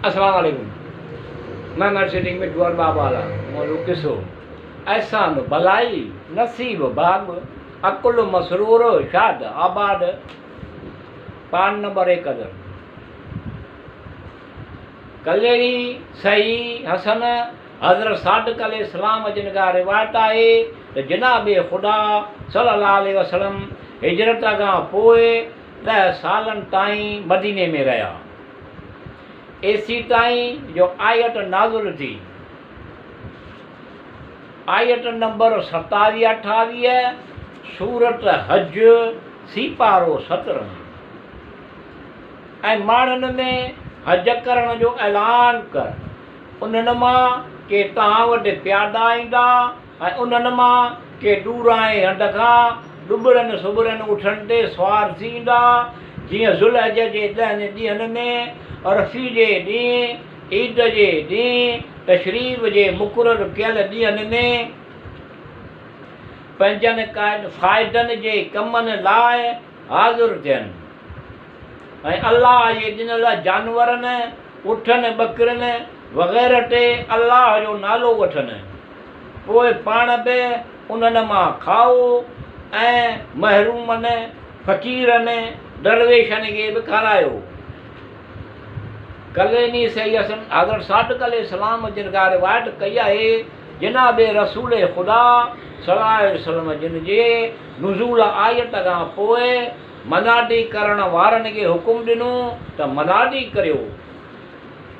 السلام عليڪم میں مر سيٽنگ ۾ ڊوئر بابا والا مولو قصو احسان بلائي نصيب ڀاڳ عقل مسرور شاد آباد پان نمبر ايڪ ڪليري صحيح حسن حضرت صادق عليه السلام جن کان روايت آهي ته جناب خدا صلي الله عليه وسلم هجرت کان پوء 10 سالن تائين مديني ۾ رهيا، ايسيتائين جو آيت نازل ٿي. آيت نمبر 27 28 سورت حج سيپارو 17. ۽ ماڻهن ۾ حج ڪرڻ جو اعلان ڪر، انهن مان ڪي توهان وٽ پيادا ايندا ۽ انهن مان ڪي ڏورانهين هنڌ کان ڏٻرن سٻرن اٺن تي سوار ٿي ايندا، جيئن ذوالحج جي 10 ڏينهن ۾، عرفي جي ڏينهن، عيد جي ڏينهن، تشريق جي مقرر ڪيل ڏينهن ۾، پنهنجن فائدن جي ڪمن لاء حاضر ٿين. ۽ الله جي ڏنل جانورن، اٺن، ٻڪرين وغيره تي الله جو نالو وٺن، پوء پاڻ به انهن مان کائو ۽ محرومن، فقيرن، درويشن کي به کارايو. ڪليني سيد حضرت صادق عليه السلام جن کان روايت ڪئي آهي، جناب رسول خدا صلي الله عليه وسلم جن جي نزول آيت کان پوء منادي ڪرڻ وارن کي حڪم ڏنو ته منادي ڪريو.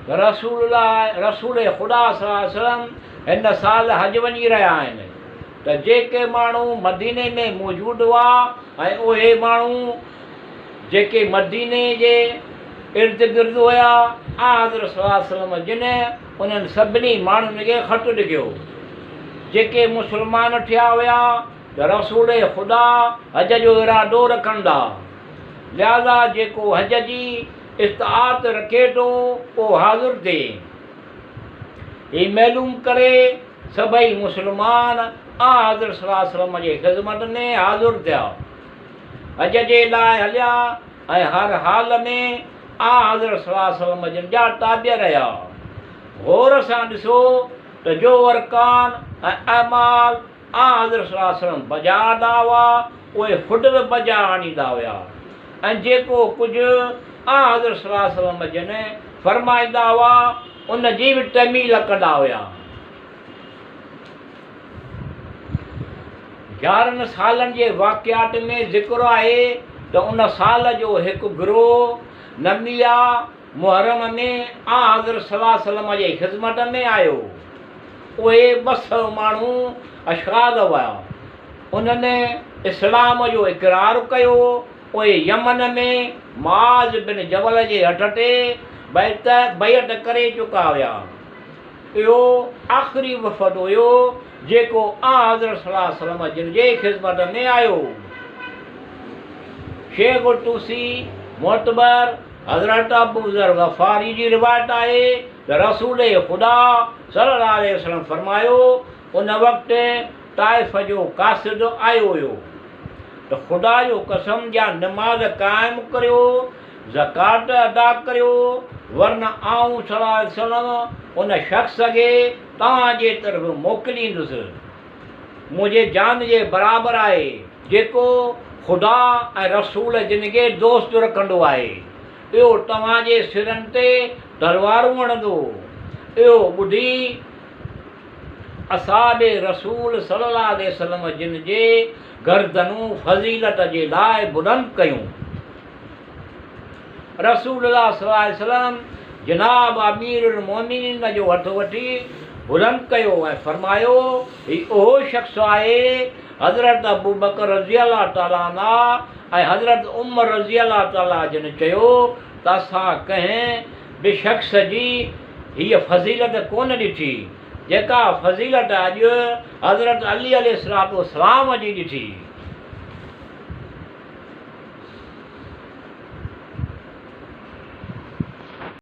رسول الله رسول خدا صلي الله عليه وسلم هن سال حج وڃي رهيا آهن ته جيڪي ماڻهو مديني ۾ موجود هئا ۽ اهي ماڻهو جيڪي مديني جي ارد گرد هيا، آنحضرت صلي الله عليه وسلم جن انهن سڀني ماڻهن کي خط لکيو جيڪي مسلمان ٿيا هيا. ته رسول خدا حج جو ارادو رکن ٿا، لهذا جيڪو حج جي استطاعت رکي ٿو اهو حاضر ٿئي. هي معلوم ڪري سڀئي مسلمان آنحضرت صلي الله عليه وسلم جي خدمت ۾ حاضر ٿيا. حج جي لاء هليا ۽ هر حال ۾ آنحضرت صلي الله عليه وسلم جن جا تابع رهيا. غور سان ڏسو ته جو ارڪان ۽ اعمال آنحضرت صلي الله عليه وسلم بجا آندا هئا، اهي خود به بجا آڻيندا هيا ۽ جيڪو ڪجهه آنحضرت صلي الله عليه وسلم جن فرمائيندا هئا، ان جي به تعميل ڪندا هيا. 11 سالن جي واقعات ۾ ذڪر آهي ته ان سال جو هڪ گروهه نميه محرم ۾ آنحضرت صلي الله عليه وسلم جي خدمت ۾ آيو. اهي 200 ماڻهو اشخاص هئا. انهن اسلام جو اقرار ڪيو. اهي يمن ۾ معاذ بن جبل جي هٿ تي بيعت ڪري چڪا هيا. اهو آخري وفد هيو جيڪو آنحضرت صلي الله عليه وسلم جن جي خدمت ۾ آيو. شيخ الطوسي معتبر حضرت ابوذر غفاري جي روايت آهي ته رسول خدا صلي الله عليه وسلم فرمايو، ان وقت طائف جو قاصد آيو هيو ته خدا جو قسم يا نماز قائم ڪريو، زڪوات ادا ڪريو، ورنه آئون صلي الله عليه وسلم ان شخص کي توهان جي طرف موڪليندس، منهنجي جان جي برابر آهي، جيڪو خدا ۽ رسول جن کي دوست رکندو آهي، اهو توهان جي سرن تي تلوارون هڻندو. اهو ٻڌي اصحاب رسول صلي الله عليه وسلم جن جي گردنون فضيلت جي لاء بلند ڪيون. رسول الله صلي الله عليه وسلم جناب امير المومنين جو هٿ وٺي بلند ڪيو ۽ فرمايو، هي اهو شخص آهي حضرت ابوبڪر رضي الله تعالٰي عنه ۽ حضرت عمر رضي الله تعالٰي جن چيو ته اسان ڪنهن به شخص جي هيء فضيلت ڪونه ڏٺي، جيڪا فضيلت اڄ حضرت علي عليه الصلوة والسلام جي ڏٺي.